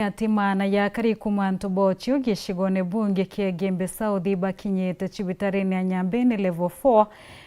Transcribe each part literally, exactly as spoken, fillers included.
Ati maana ya akari kuuma antu bochio gicigone bunge kia Igembe South bakinyite cibitarine ya Nyambene Level four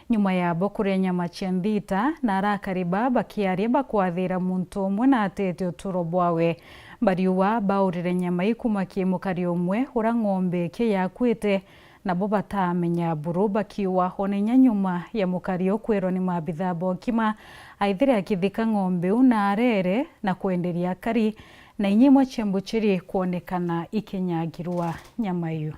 nyuma yabo kuria nyama cia nthita, na arakari baa bakiaria bakwathira muntu umwe na atete uturo bwawe. Bariuga baurire nyama ii kuuma ki mukari umwe ura ng'ombe ikio yakuite, nabo bataamenya buru bakiuga ona inya nyuma ya mukari ukwirwa ni maabithaa ba ukima aithire akithika ng'ombe iu na arere na kwenderia akari, na inya imwe cia mbuchiri kwonekana ikinyagirwa nyama iu.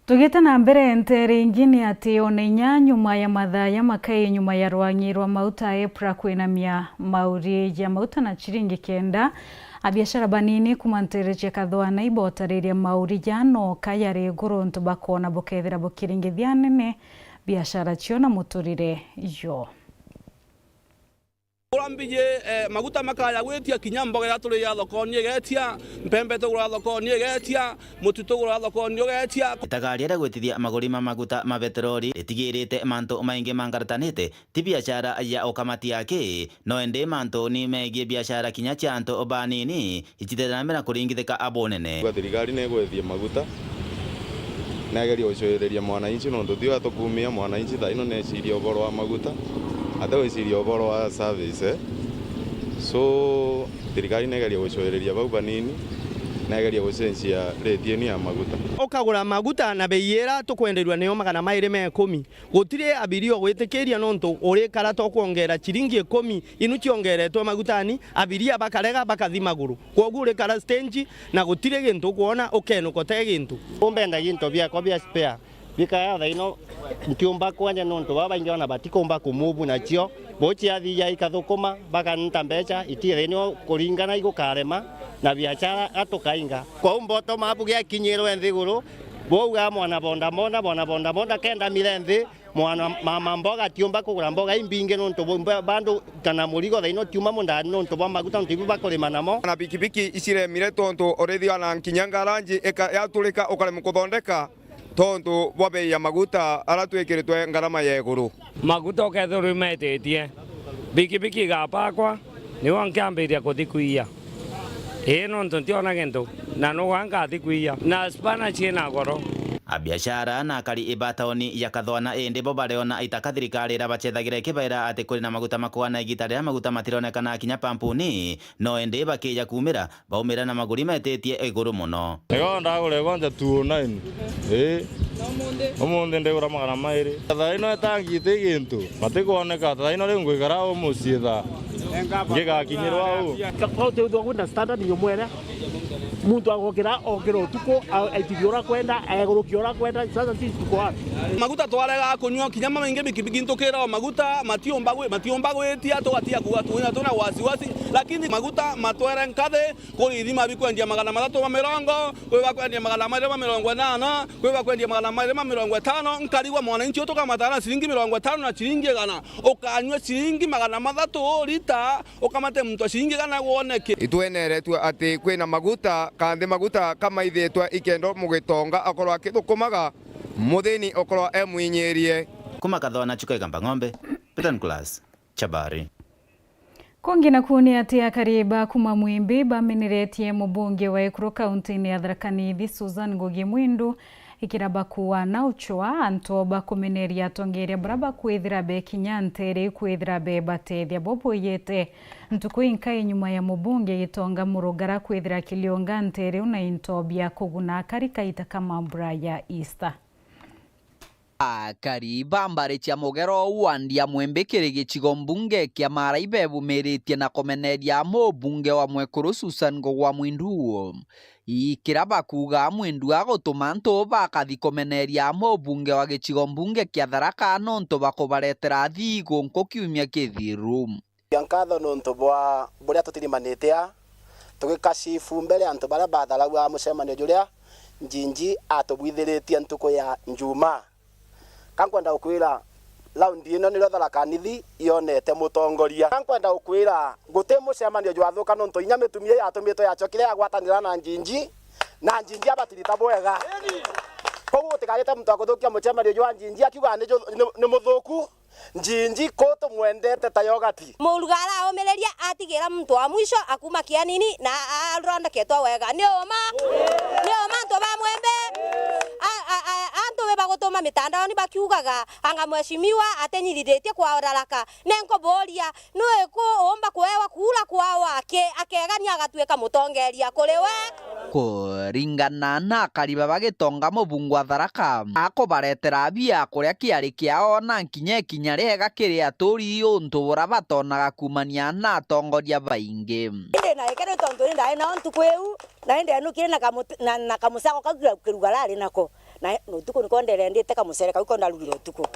Tugite na mbere, nteere ingi ni ati ona inya nyuma ya mathaa jamakai nyuma ya rwang'i rwa mauta EPRA kwinamia mauri ja mauta na chiringi kenda, abiashara banini kuuma nteere cia Kathwana ibotariria mauri ja noka jari iguru untu bakoona bukethira bukiringithia anene biashara cio na muturire jo. Ura mbiji, eh, maguta makaya gwitia, kinya mboga iria turiaga thokoni igetia, mpembe tugura thokoni igetia, mutu tugura thokoni ugetia. Itagaria ria gwitithia maguri ma maguta ma beterori ritigirite mantu maingi mangaratanite, ti biashara ya ukamati aki, no indi mantu ni megii biashara kinya cia antu banini, icitete na mbere na kuringithika abunene. Kwa thirikari ni igwethia maguta, na igerie gucwiriria mwananchi, nontu tio atukumia mwananchi thaa ino neciria uboro wa maguta, ate gwiciria uboro wa service, eh. So, thirikari ni igerie gucwiriria bau banini, na igerie gucenjia rate ino ya maguta. Ukagura maguta na bei ira tukwenderua niyo magana mairi ma ikumi. Gutiri abiria ugwitikiria nontu urikara tokwongera chiringi ikumi inu chiongeretwe magutani, abiria bakarega bakathi maguru. Kwogu urikara stage na gutiri gintu ukwona, ukenuka uti gintu. Umbendagia into biakwa bia spare bikaya thaino ntiumba kwanja nontu babaingi ona batikumba kumuvu nacio. Buchiathia ikathukuma, bakanita mbecha, itie thaino kuringana igukarema na biachara atukainga. Kwou mboto mabu giakinyirwe nthiguru, bauga mwana bonda bonda, mwana bonda bonda kenda mire nthi, mwana mama mboga atiumba kugura mboga imbingi nontu bu-, ba-, bandu kana murigo thaino tiuma mundani nontu bwa maguta nontu ibu bakurima namo. Na pikipiki iciremire tontu urithia na nkinya ngaranji ika-, yaturika ukaremwa kuthondeka tontu bwa bei ya maguta ara twikiritwe ngarama ya iguru. Maguta ukethirwa imetitie, pikipiki igapakwa, niwe nkiambiria kuthi kwiya. Ii, nontu ntiona gintu, na nuga nkathi kwiya. Na spana ciina goro. Abiashara na akari ba tauni ya Kathwana indi bo bariona itaka thirikari irabacethagira ikibaira ati kuri na maguta makugana igita riria maguta matironekana kinya pampuni, no indi bakija kumira, baumira na maguri metitie iguru mono. Nigo ndagure kwanja two oh nine. Ii. Umunthi ndigura magana mairi. Thaa ino itangi iti gintu, matikwoneka. Thaa ino riu ngwikara u mucii thaa ngigakinyirwa u. Ka-, ka-, uteithua kwina standard nyomwere. Muntu agokira, okira utuku, a-, aitithia uria kwenda, aegurukia uria kwenda. Sasa sisi tuko wapi? Maguta twarega kunywa, kinya maingi bikibiki ntukira o maguta, matiumba gwi-, matiumba gwitia, tugatiga kuuga twina, twina wasiwasi, lakini maguta matwere nkathi, kuri ithima bikwendia magana mathatu ma mirongo, kwi bakwendia magana mairi ma mirongo inana, kwi bakwendia magana mairi ma mirongo itano, nkarigwa mwananchi utukamata na ciringi mirongo itano na ciringi igana, ukanyua ciringi magana mathatu lita, ukamate muntu wa ciringi igana gwoneke. Itweneretue ati kwina maguta, kandi maguta kamaithitwe ikendo mugitonga akorwo akithukumaga, muthini okorwo emwinyirie. Kuma Kathwana, Chuka Igamba Ng'ombe, Peter Nicholas, Chabari. Kungi naku ni ati akari ba kuma Mwimbi bameneretie mubunge wa ekuru kaunti-ini ya Tharaka Nithi, Susan Ngugi Mwindu, ikira bakuuga na uchwa antu bakumeneria atongeria baria bakwithira bekinya ntere ikwithira bebatethia bo bwiyite. Ntuku inkai nyuma ya mubunge Gitonga Murugara kwithira akiliunga ntere iu na into bia kuguna akari kaita ka mambura ya Easter. Akari ba mbari cia mugero wa Ndia Mwimbi kiri gicigo mbunge kia Maara ibebumiritie na kumeneria mubunge wa mwekuru Susan Ngugi wa Mwindu. Ikira bakuuga Mwindu agutuma antu bakathi kumeneria mubunge wa gicigo mbunge kia Tharaka nontu bakubaretera thigu nku kiumia kithiru. Nkatho nontu bwa buria tutirimanite aa, tugikashifu mbere antu baria batharauaga mucemanio juria Njinji atubwithiritie ntuku ya Njumaa. Ka nkwenda gukwira, raundi ino nirio Tharaka Nithi yonete mutongoria. Ka nkwenda gukwira, guti mucemanio jwathuka nontu inya mitumia yatumitwe yacokire yagwatanira na Njinji, na Njinji abatirita bwega. Koguo gutikagite muntu akuthukia mucemanio jwa Njinji akiuga ni ju-, ni, ni muthuku. Njinji kuu tumwendete ta yogati. Murugara aumiriria atigira muntu wa mwisho akuma kianini na a-, arondeketwa wega. Ni uma? Ni uma antu ba Mwembe? A-, a-, a-, antu be bagutuma mitandaoni bakiugaga anga mheshimiwa atinyitithitie kwa Tharaka. Ni nkuburia, nuu iku uumba kuewa kuura kwao aki-, akegania agatuika mutongeria kuri we? Kuringana na akari baba Gitonga, mubunge wa Tharaka akubaretera bia kuria kiari kiao na nkinya ikinya riega kiri aturi untu bura batonaga kumania na atongoria baingi. Indi na ikero tontu ni ndai nao ntuku iu, na indi enukire na kamu-, na, na kamusago kau kiruga rari nako. Na utuku niko nderendite kamucere kau ko ndarugire utuku.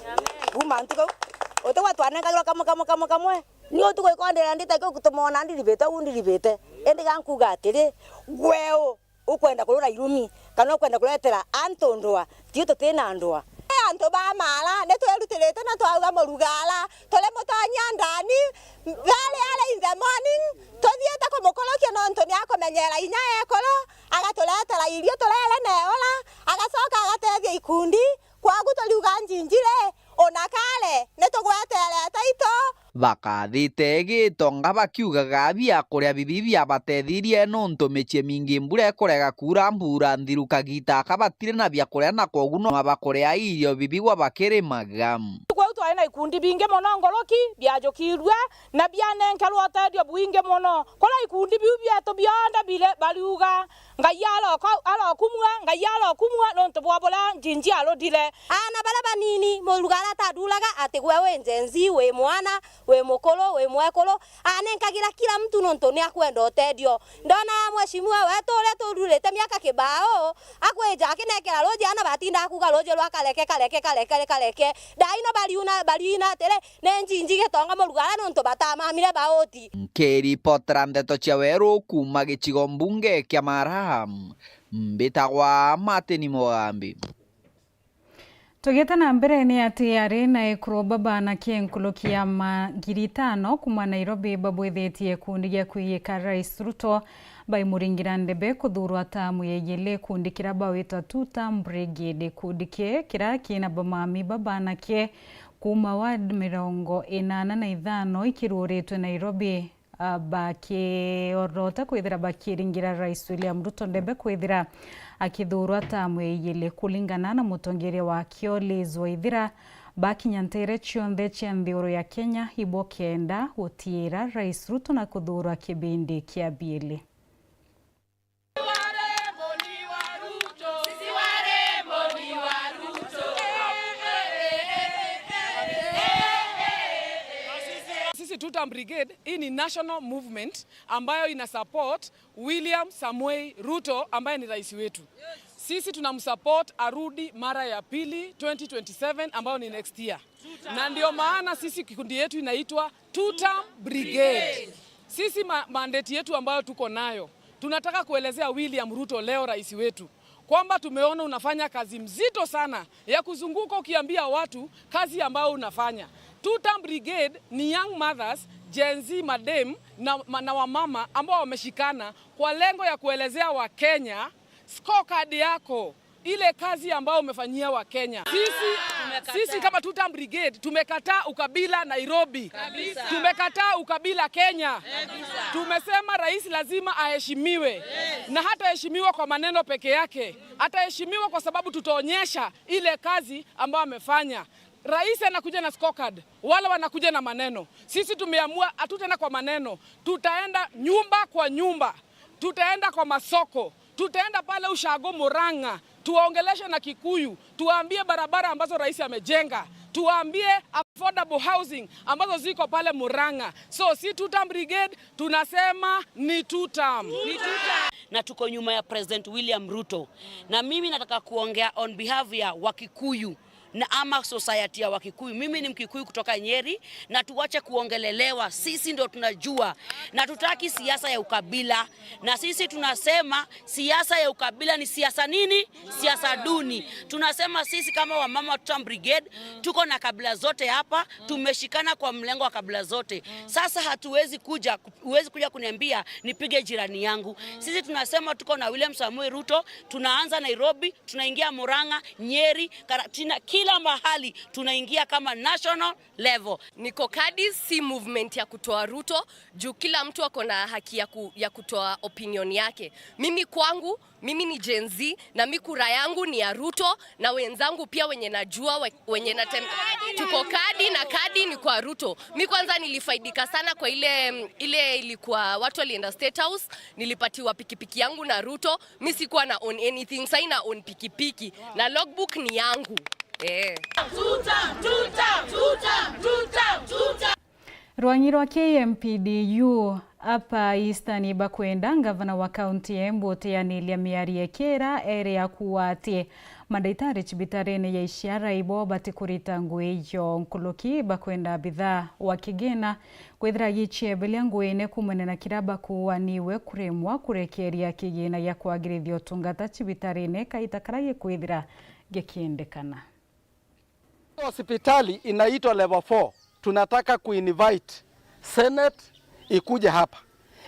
Kuma ntuku iu, utigwa twanenkagirwa kamwe, kamwe, kamwe, kamwe. Ni utuku iko nderendite kio kutumona ndiribite, u ndiribite. Indi gankuga atiri, gweu ukwenda kurura irumi, kana ukwenda kuretera antu ndwa, tio tutina ndwa. Antu ba Mara, ni twerutirite na twauga Murugara, turi mutonya ndani, very early in the morning, tuthiite kumukurukia nontu ni akumenyera inya ekuru, agaturetera irio turere na eura, agacoka agatethia ikundi, kwogu turiuga njinjire, una kare, ni tugweterete itu. Bakathite Gitonga bakiugaga bia kuria bibi biabatethirie nontu micii mingi mbura ikurega kuura mbura nthiru kagita aka batiri na bia kuria na kwogu no bakuria irio bibi gwa bakirimaga. Kwou twari na ikundi bingi mono nkuruki biajukirue na bianenkerwe utethio bwingi mono. Kuria ikundi biu bietu bionthe biri bariuga, Ngai aroko-, arokumua, Ngai arokumua nontu bwa buria njinji arudire. Aana baria banini, Murugara ataduraga ati gwe wi Gen Z, wi mwana, wi mukuru, wi mwekuru, anenkagira kila mtu nontu ni akwenda utethio. Ndona mheshimiwa wetu uria tururite miaka kibao, akwija akinekera ruji, aana batindaga kuuga ruji rwa kareke, kareke, kareke, kareke. Ndaino bariuna, bariuna atiri, ni njinji Gitonga Murugara nontu batamamire bauti. Nkiripotera ndeto cia weru kuuma gicigo mbunge kia Mara, mbitagwa Martin Mugambi. Tugiite na mbere, ni ati ari na ekuru baba na kia nkuruki ya ma-, ngiri itano kuuma Nairobi babwithitie gikundi gia kwiyika Rais Ruto baimuringira ndebe kuthuurwa tamu ya ijiri, gikundi kiria bawita Two Term Brigade. Gikundi kii kiria kina bamami baba na kia kuuma ward mirongo inana na ithano ikiruuritwe Nairobi, a, bakiorota kwithira bakiringira Rais William Ruto ndebe kwithira akithuurwa tamu ya ijiri. Kuringana na mutongeria wakio Liz Waithira, bakinya nteere cionthe cia nthiguru ya Kenya, ibo kenda gutiira Rais Ruto na kuthuurwa kibindi kia biiri. Sisi Two Term Brigade, hii ni national movement ambayo ina support William Samoei Ruto ambaye ni rais wetu. Sisi tunamsupport arudi mara ya pili twenty twenty-seven ambayo ni next year. Na ndio maana sisi kikundi yetu inaitwa Two Term Brigade. Sisi ma-, mandate yetu ambayo tuko nayo, tunataka kuelezea William Ruto leo, rais wetu, kwamba tumeona unafanya kazi mzito sana ya kuzunguka ukiambia watu kazi ambayo unafanya. Two Term Brigade ni young mothers, Gen Z, madem na, ma-, na wamama ambao wameshikana kwa lengo ya kuelezea Wakenya scorecard yako, ile kazi ambayo umefanyia Wakenya. Sisi, sisi kama Two Term Brigade tumekataa ukabila Nairobi. Kabisa. Tumekataa ukabila Kenya. Kabisa. Tumesema rais lazima aheshimiwe. Yes. Na hataheshimiwa kwa maneno peke yake. Ataheshimiwa kwa sababu tutaonyesha ile kazi ambayo amefanya. Rais anakuja na scorecard, wale wanakuja na maneno. Sisi tumeamua hatutaenda kwa maneno, tutaenda nyumba kwa nyumba, tutaenda kwa masoko, tutaenda pale ushago Murang'a, tuwaongeleshe na Kikuyu, tuwaambie barabara ambazo rais amejenga, tuwaambie affordable housing ambazo ziko pale Murang'a. So si Two Term Brigade, tunasema ni Two Term. Na tuko nyuma ya President William Ruto. Na mimi nataka kuongea on behalf ya Wakikuyu na ama society ya Wakikuyu. Mimi ni Mkikuyu kutoka Nyeri, na tuwache kuongelelewa. Sisi ndio tunajua. Na tutaki siasa ya ukabila. Na sisi tunasema siasa ya ukabila ni siasa nini? Siasa duni. Tunasema sisi kama wamama wa Two Term Brigade, tuko na kabila zote hapa, tumeshikana kwa mlengo wa kabila zote. Sasa hatuwezi kuja, huwezi kuja kuniambia nipige jirani yangu. Sisi tunasema tuko na William Samoei Ruto, tunaanza Nairobi, tunaingia Murang'a, Nyeri, Karatina, kila Kila mahali tunaingia kama national level. Niko Kadi, si movement ya kutoa Ruto, juu kila mtu ako na haki ya, ku, ya kutoa opinion yake. Mimi kwangu, mimi ni Gen Z, na mi kura yangu ni ya Ruto, na wenzangu pia wenye najua, we- wenye natem, tuko Kadi na Kadi ni kwa Ruto. Mi kwanza nilifaidika sana kwa ile, ile ilikuwa watu walienda State House, nilipatiwa pikipiki yangu na Ruto. Mi sikuwa na own anything, sai na own pikipiki na logbook ni yangu. Eh. Rwang'i rwa K M P D U. Apa Eastern bakwenda ngavana wa kaunti ya Embu utianiria miario ikira eri akuuga ati mandagitari cibitarine ya Ishara ibo batikurita ngui iyo nkuruki bakwenda bithaa wa kigina kwithira gicieberia nguine kumania na kiria bakuuga niwe kuremwa kurekeria kigina gia kwagirithia utungata cibitarine kaita karia gikwithira gikiendekana. Hospitali inaitwa level four. Tunataka kuinvite Senate ikuje hapa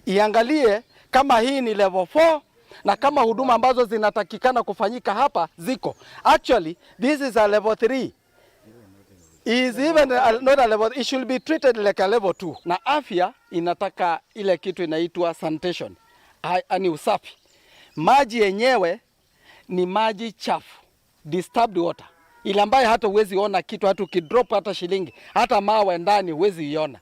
iangalie kama hii ni level four na kama huduma ambazo zinatakikana kufanyika hapa ziko. Actually, this is a level three. Is even a, not a level, it should be treated like a level two. Na afya inataka ile kitu inaitwa sanitation, a- ani usafi. Maji yenyewe ni maji chafu, disturbed water, ile ambayo hata huwezi ona kitu, hata ukidrop hata shilingi, hata mawe ndani huwezi iona.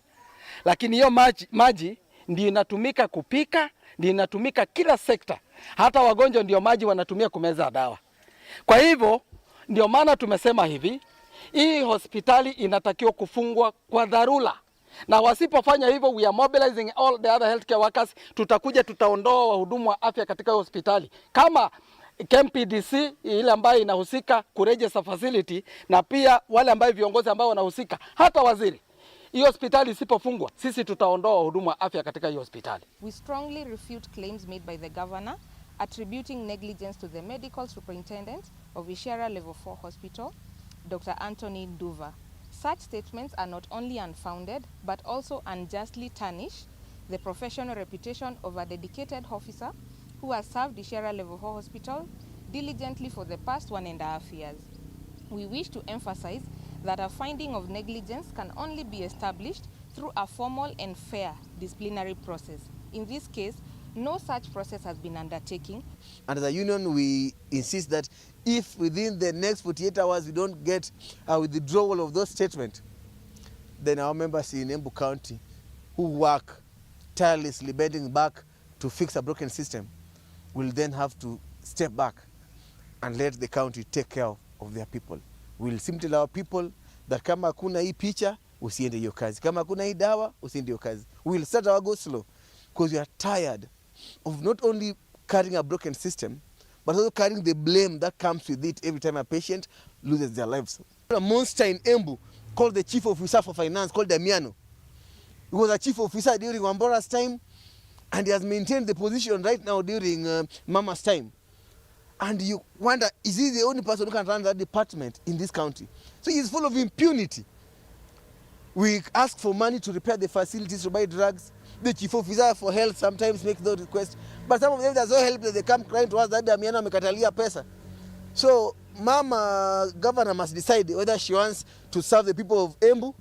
Lakini hiyo maji, maji ndio inatumika kupika, ndio inatumika kila sekta. Hata wagonjwa ndio maji wanatumia kumeza dawa. Kwa hivyo ndio maana tumesema hivi, hii hospitali inatakiwa kufungwa kwa dharura. Na wasipofanya hivyo, we are mobilizing all the other healthcare workers. Tutakuja, tutaondoa wahudumu wa afya katika hiyo hospitali. Kama K M P D C ile ambayo inahusika kuregister facility, na pia wale ambayo viongozi ambao wanahusika, hata waziri, hiyo hospitali isipofungwa, sisi tutaondoa wahudumu wa afya katika hiyo hospitali. We strongly refute claims made by the governor attributing negligence to the medical superintendent of Ishara Level four Hospital, Doctor Anthony Nduva. Such statements are not only unfounded but also unjustly tarnish the professional reputation of a dedicated officer who has served Ishara Level four Hospital diligently for the past one and a half years. We wish to emphasize that a finding of negligence can only be established through a formal and fair disciplinary process. In this case, no such process has been undertaken. And as a union, we insist that if within the next forty-eight hours we don't get a withdrawal of those statements, then our members in Embu County who work tirelessly, bending back to fix a broken system, will then have to step back and let the county take care of, of their people. We'll simply tell our people that kama hakuna hii picha, usiende hiyo kazi. Kama hakuna hii dawa, usiende hiyo kazi. We'll start our go slow because we are tired of not only carrying a broken system, but also carrying the blame that comes with it every time a patient loses their lives. A monster in Embu called the chief officer for finance, called Damiano. He was a chief officer during Wambora's time, and he has maintained the position right now during uh, Mama's time. And you wonder, is he the only person who can run that department in this county? So he is full of impunity. We ask for money to repair the facilities, to buy drugs. The chief officer for health sometimes makes those requests. But some of them, there's no help that they come crying to us that Damiano amekatalia pesa. So mama governor must decide whether she wants to serve the people of Embu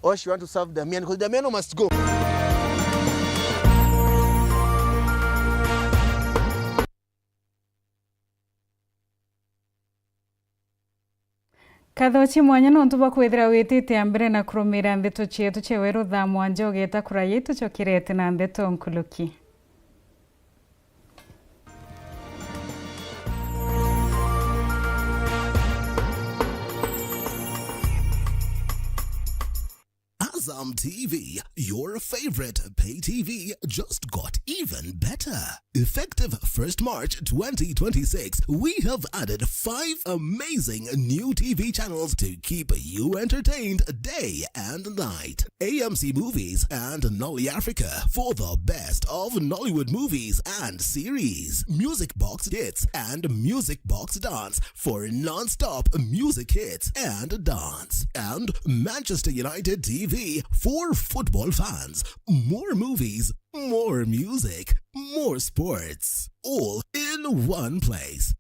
or she wants to serve Damiano, because Damiano must go. Kathochi mwanya nontu bwa kwithira witite mbere na kurumira ndeto cietu cia weru thaa mwanja ugeta kuraya itucokirete na ndeto nkuruki. Azam T V, your favorite pay T V, just got even better. Effective first March twenty twenty-six, we have added five amazing new T V channels to keep you entertained day and night. A M C Movies and Nolly Africa for the best of Nollywood movies and series. Music Box Hits and Music Box Dance for non-stop music hits and dance. And Manchester United T V for football fans. More movies, more music, more sports, all in one place.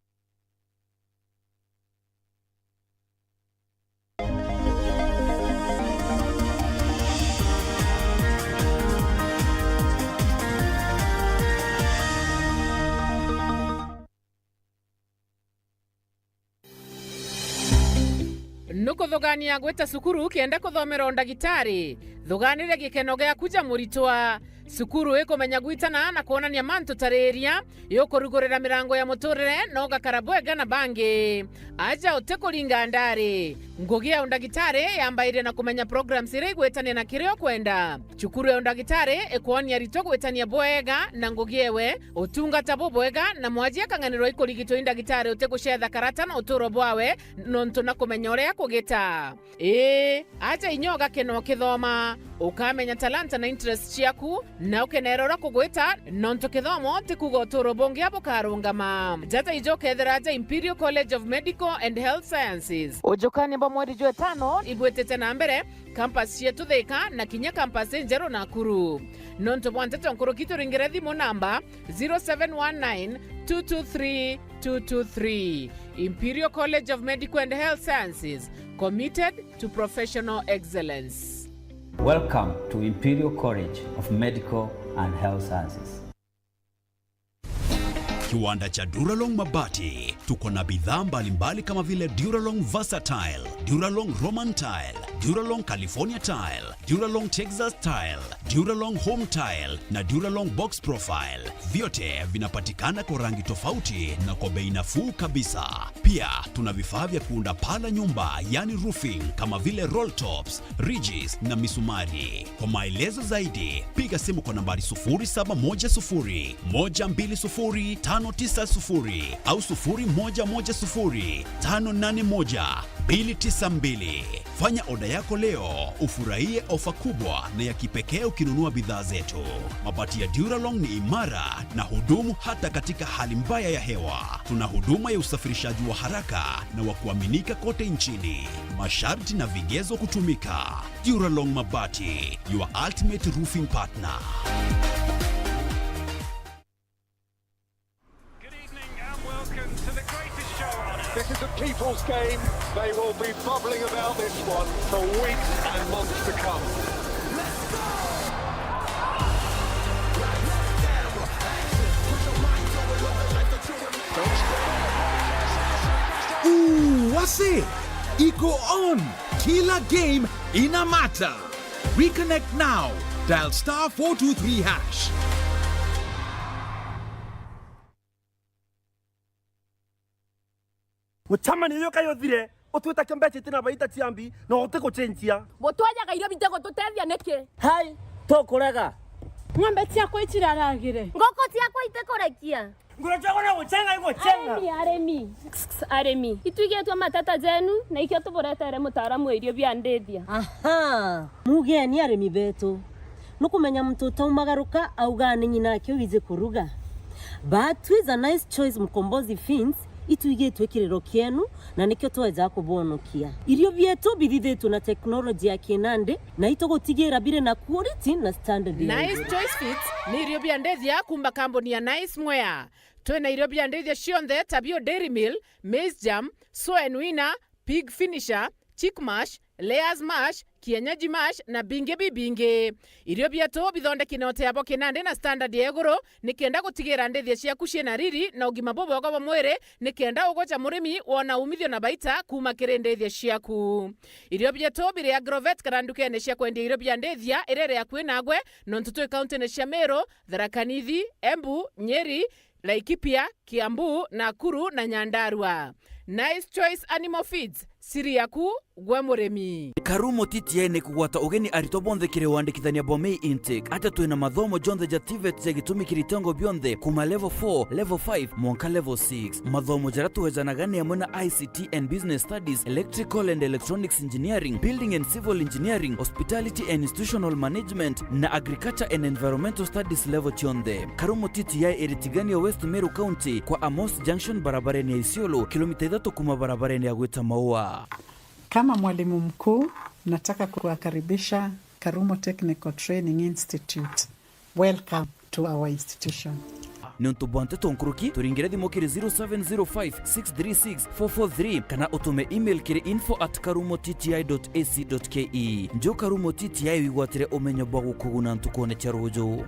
Kuthugania gwita cukuru kenda kuthomera undagitari. Thuganiria gikeno giaku ja muritwa. Cukuru ikumenya gwitana na kwonania mantu ta riria, yukurugurira mirango ya muturire na ugakara bwega na bangi. Aja utikuringa ndari. Ngugi ya undagitari yambairia na kumenya programs iria igwitania na kiria ukwenda. Cukuru ya undagitari ikwonia aritwa gwitania bwega na ngugi ewe, utungata bubwega, na mwaji akang'anirwa ikurigitwa i ndagitari utigucetha karata na uturo bwawe, nontu na kumenya uria kugita. Ii, aja inya ugakena ukithoma, ukamenya talanta na interest ciaku, na ukenera uria kugwita, nontu kithomo ti kuuga uturo bungi bukarungama. Jata ijo ukethira aja Imperial College of Medical and Health Sciences. Ujukania bwa mweri jwa itano ibwitite na mbere, campus cietu Thika na kinya campus injeru Nakuru. Nontu bwa nteto nkuruki, turingire thimu namba zero seven one nine two two three two two three. Imperial College of Medical and Health Sciences, committed to professional excellence. Welcome to Imperial College of Medical and Health Sciences. Kiwanda cha Duralong Mabati. Tuko na bidhaa mbalimbali kama vile Duralong Versatile, Duralong Roman Tile, Duralong California Tile, Duralong Texas Tile, Duralong Home Tile na Duralong Box Profile. Vyote vinapatikana kwa rangi tofauti na kwa bei nafuu kabisa. Pia tuna vifaa vya kuunda paa la nyumba, yani roofing, kama vile roll tops, ridges na misumari. Kwa maelezo zaidi, piga simu kwa nambari sufuri saba moja sufuri, moja mbili sufuri, tano tisa sufuri au sufuri moja moja sufuri, tano nane moja, mbili tisa mbili. Fanya oda yako leo, ufurahie ofa kubwa na ya kipekee ukinunua bidhaa zetu. Mabati ya Duralong ni imara na hudumu hata katika hali mbaya ya hewa. Tuna huduma ya usafirishaji wa haraka na wa kuaminika kote nchini. Masharti na vigezo kutumika. Duralong Mabati, your ultimate roofing partner. Good evening and welcome to the greatest show on earth. This is a people's game. They will be bubbling about this one for weeks and months to come. Ooh, wase! Iko on! Kila game ina mata! Reconnect now. Dial star four two three hash. Gucamania uyu kayo thire, utwita kia mbeca itina baita ciambi, na uti gucenjia. Butwajaga irio bite gututethia niki? Hai, tukurega. Ng'ombe ciakwa iciraragire. Ngoko ciakwa itikurekia. Ngura ciakwa na gucenga igucenga. Arimi, arimi. Arimi. Itwigitwe matata jenu, na ikio tuburetere mutaaramu wa irio bia ndithia. Aha. Mugeni arimi betu. Nukumenya muntu utaumagaruka auga ni nyina ake wiji kuruga. But with a nice choice Mkombozi Feeds, itwigitwe kiriro kienu, na nikio tweja kubonokia. Irio bietu bithithitwe na teknoloji ya kinandi, na itugutigira biri na quality na standard ya Nice iguru. Choice Feeds ni irio bia ndithia kuuma kambuni ya Nice Mwea. Twina irio bia ndithia cionthe ta bio Dairy Meal, Maize Germ, Soen Winner, Pig Finisher, Chick Mash, Layers Mash, Kienyeji Mash na bingi bibingi. Irio bietu bithondeki na uteabo kinandi na standard ya iguru, nikenda gutigira ndithia ciaku ciina riri na ugima bubwega bwa mwiri, nikenda ugoca murimi wona umithio na baita kuuma kiri ndithia ciaku. Irio bietu biri Agrovet kana ndukene cia kwendia irio bia ndithia iria iri akui nagwe, nontu twi kauntine cia Meru, Tharaka Nithi, Embu, Nyeri, Laikipia, Kiambu, Nakuru na Nyandarua. Nice Choice Animal Feeds, siri yaku gwe murimi. Karumo T T I ni kugwata ugeni aritwa bonthe kiri wandikithania bwa May Intake. Atia twina mathomo jonthe ja TVET ja gitumi kiri itengo bionthe, kuma level four, level five, mwanka level six. Mathomo jaria tuwejanaga ni amwe na I C T and Business Studies, Electrical and Electronics Engineering, Building and Civil Engineering, Hospitality and Institutional Management, na Agriculture and Environmental Studies level cionthe. Karumo T T I iri Tigania, West Meru County, kwa Amos Junction, barabarene ya Isiolo, kilomita ithatu kuma barabarene ya gwita Maua. Kama mwalimu mkuu, nataka kuwakaribisha Karumo Technical Training Institute. Welcome to our institution. Niuntu bwa nteto nkuruki, turingire thimu kiri zero seven zero five six three six four four three kana utume email kiri info at karumo T T I dot A C dot K E. Nju Karumo T T I wigwatire umenyo bwa gukuguna ntukone cia ruju.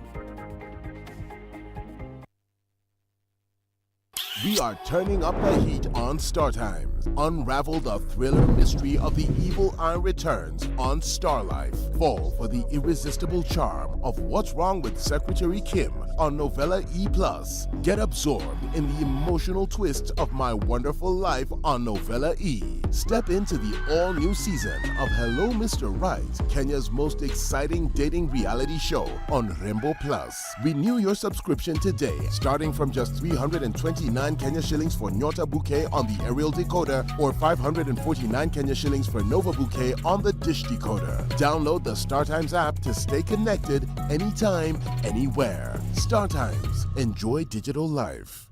We are turning up the heat on Star Times. Unravel the thriller mystery of the evil eye returns on Star Life. Fall for the irresistible charm of What's Wrong with Secretary Kim on Novella E plus. Get absorbed in the emotional twists of My Wonderful Life on Novella E. Step into the all-new season of Hello Mister Right, Kenya's most exciting dating reality show on Rembo Plus. Renew your subscription today, starting from just three hundred and twenty-nine Kenya shillings for Nyota Bouquet on the aerial decoder or five hundred and forty-nine Kenya shillings for Nova Bouquet on the dish decoder. Download the StarTimes app to stay connected anytime, anywhere. StarTimes. Enjoy digital life.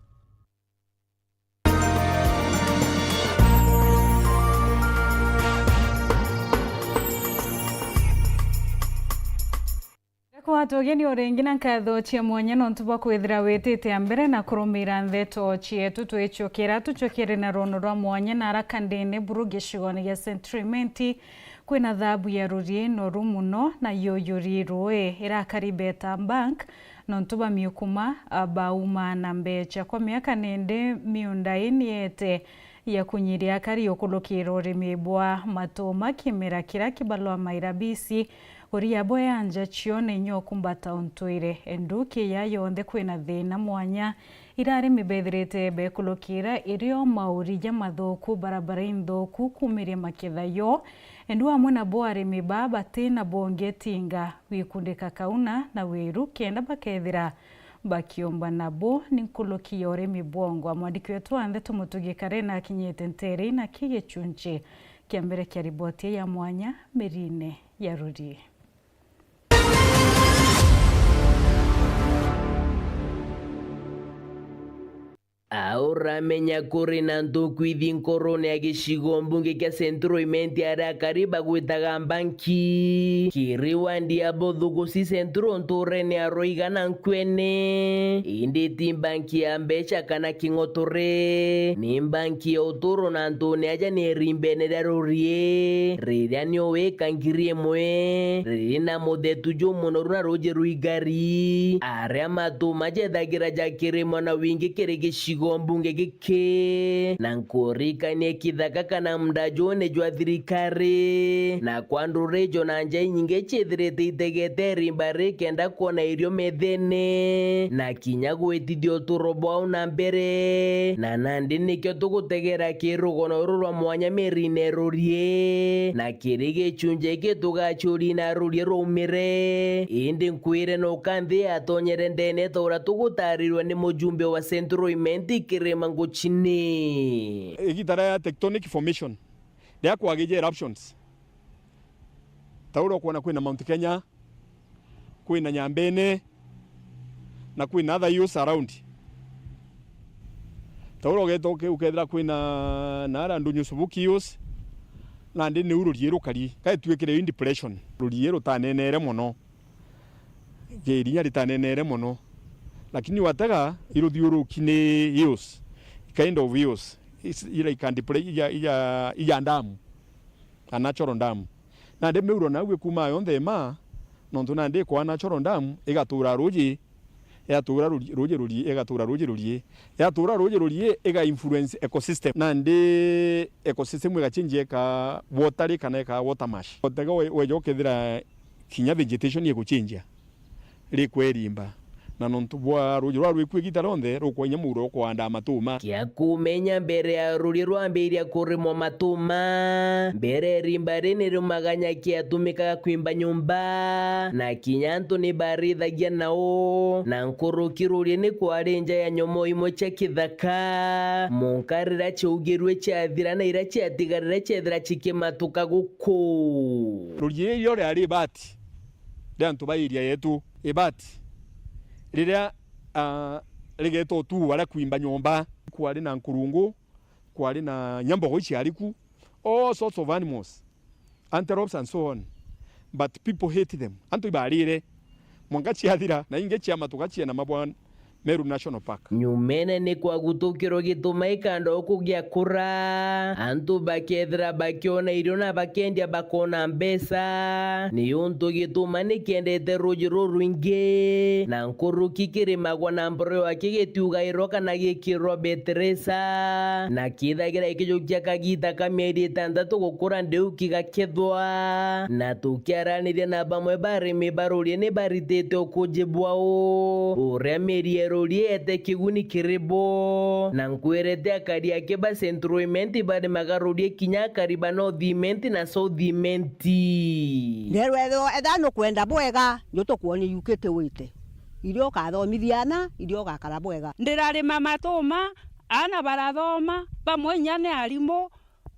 Gakwata ugeni o ringi na nkatho cia mwanya nontu bwa kwithira witite a mbere na kurumira ndeto cietu. Twicukira, tucukire na rwono rwa mwanya na araka ndene buru gicigone gia Central Imenti. Kwina thabu ya rurie noru muno na yuyuri rui irakari Beta Bank nontu ba miukuma, a, bauma na mbecha. Kwa miaka nende miunda ii niete ya kunyiria akari ukulukira urimi bwa matuma kimera kiria kibalwa maira bisi. Uria bwe anja cione inyokumbata untwire. Endu kiya yonthe kwina thina mwanya. Ira arimi bethirite bekulukira irio mauri ja mathuku, barabara inthuku, kumiria maketha yo. Endu amwe nabo arimi baa batina bongi tinga gwikundika kauna na wiru kenda bakethira bakiumba nabo ni nkuluki ya urimi bwongwa. Mwandiki wetu wa ndeto Mutugi Karena akinyite ntere na ki gicunchi kia mbere kia riboti ya mwanya mirine ya rurie. Auramenya kuri na nthuku ithi nkorone ya gicigo mbunge kia Central Imenti aria akari bagwitaga Mbanki. Kiri wandi ya Bothugusi Central nturene ya Rwiga na Nkwene. Indi ti mbanki ya mbeca kana king'otore. Ni mbanki ya uturo na antune aja ni irimbene ria rurie. Riria nio wika ngiri imwe. Riri na muthetu jumunoru na ruji rwa igari. Aria matu majethagira jakirimwa na wingi kiri gicigo mbunge giki. Na nkurikanie kithaka kana munda juu ni jwa thirikari. Na kwa nduri ijo na nja inyingi ciithirite itegete irimba ri kenda kwona irio methene. Na kinya gwitithia uturo bwao na mbere. Na nandi nikio tugutegera ki rugono ruru rwa mwanya mirine rurie. Na kiri gicunji giki tugacuria na rurie rwaumire. Indi nkwire nuka nthi yatonyere ndene ta uria tugutarirwe ni mujumbe wa Central Imenti Kirima Nguchini. Igita ria tectonic formation, ria kwagija eruptions, ta uria ukwona kwina Mount Kenya, kwina Nyambene, na kwina other hills around. Ta uria ugeta uke-, ukethira kwina naara Ndunyu Subuki Hills, nandi niu rurie rukari, kaitwikire in depression. Rurie rutanenere mono. Kirinya ritanenere mono. Lakini watega, iruthiuruki ni hills, kind of hills, is-, ira ikandipure ija, ija, ija ndamu. A natural dam. Nandi miuro nau ikumaa yonthe ima, nontu nandi ikwa natural dam, igatuura ruuji, yatuura ruuji, ruuji rurie, igatuura ruuji rurie, yatuura ruuji rurie, iga influence ecosystem. Nandi ecosystem igachinjia ika watery kana ika water mash. Utega we-, weja ukethira kinya vegetation iguchinjia. Rikwerimba, na nontu bwa ruuji rwa rwiku igita rionthe, rukwa inya muuro ukwandaa matuma. Kia kumenya mbere ya ruuji rwambiria kurimwa matuma, mbere irimba ri ni riumaga nyaki yatumikaga kwimba nyumba, na kinya antu ni barithagia nao, na nkuruki ruuji ni kwari nja ya nyomo imwe cia kithaka, munka riria ciaugirue ciathira na iria ciatigarire ciethira cikimatuka guku. Ruuji irio riari ibati ria antu ba area yetu, ibati riria, ah, rigeeta utuu aria kwimba nyomba, kwari na nkurungu, kwari na nyambogo iciari ku, all sorts of animals, antelopes and so on, but people hate them. Antu ibarire, mwanka ciathira, na ingi ciamatuka ciena mabwan, Meru National Park. Nyumene ni kwagutukirwe gituma ikanda ukugia kura, antu bakethira bakiona irio na bakendia bakona mbeca, ni untu gituma ni kiendete ruuji rurwingi, na nkuruki kirimagwa na mboreo aki gitiugairwa kana gikirwa beteresa, na kithagira ikijukia kagiita ka mieri itantatu gukura ndiu kigakethwa. Na tukiaraniria na bamwe barimi barurie ni baritite ukuji bwao, uria mieri ya rurie ete kiguni kiri bo. Na nkwirete akari aki ba Central Imenti barimaga rurie kinya akari ba North Imenti na South Imenti. Nderwa ethirwa, ethirwa nukwenda bwega, njutukwoni yukite wite. Irio ukathomithia ana, irio ugakara bwega. Ndirarima matuma, ana barathoma, bamwe inya ni arimu,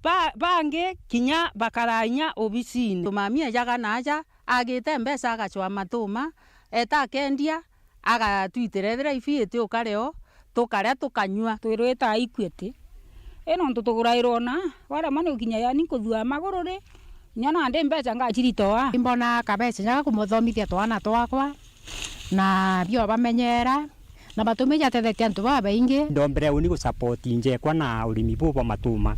ba-, bangi kinya bakara inya obisine. Tumami ejaga na aja, agite mbeca agacwa matuma, eta akendia, agatwitira ethira ifi iti ukare o, tukaria tukanyua. Twirwita Equity, i nontu tugurairwo na, waremwa ni gukinya yani nkuthua maguru ri, inya nandi mbeca ngaciritoa. Imbona kabeca njaga kumuthomithia twana twakwa, na bio bamenyera, na matumi jatethetie antu babaingi. Ndombere uni gu support njekwa na urimi bu bwa matuma,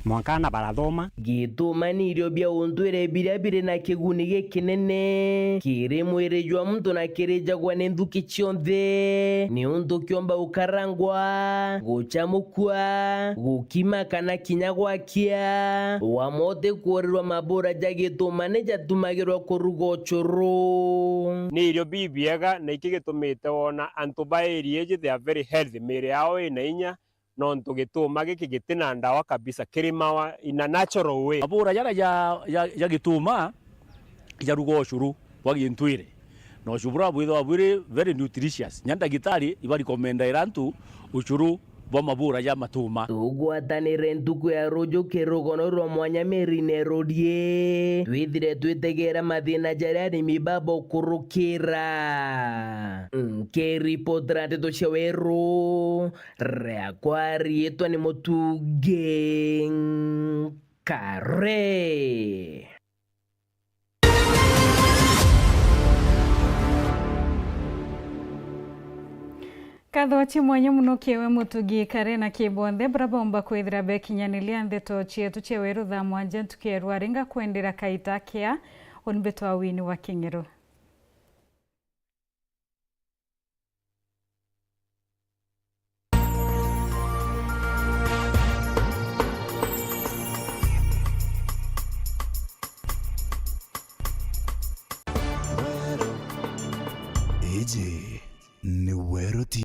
mwanka ana barathoma. Gituma ni irio bia untwire biria biri na kiguni gikinene kiri mwiri jwa muntu na kirijagwa ni nthuki cionthe, ni untu kiomba gukarangwa, gucamukua, gukima kana kinya gwakia. Wamwe utikuurirwa mabura ja gituma ni jatumagirwa kuruga ucuru. Ni irio bibiega na iki gitumite wona antu ba area iji they are very healthy, miiri yao ina inya, nontu gituma giki gitina ndawa kabisa, kirimawa in a natural way. Mabura jaria ja, ja, ja gituma jaruga ucuru bwa gintwire, na ucuru buria bwithagwa bwiri very nutritious. Nya ndagitari ibarecomendaira antu ucuru bwa mabura ja matuma. Tugwatanire ntuku ya ruju kirugono rwa mwanya miirine rurie, twithire twitegera mathina jaria arimi babokurukira. Nkiripotera ndeto cia weru, riakwa riitwa ni Mutungi Nkare. Nkatho cia mwanya mono kiri we Mutungi Nkare na kiri bonthe baria baumba kwithira bekinyaniria ndeto cietu cia weru thaa mwanja ntuku ya rwari. Ngakwendera kaita kea, uni mbitwa Winnie wa King'ero.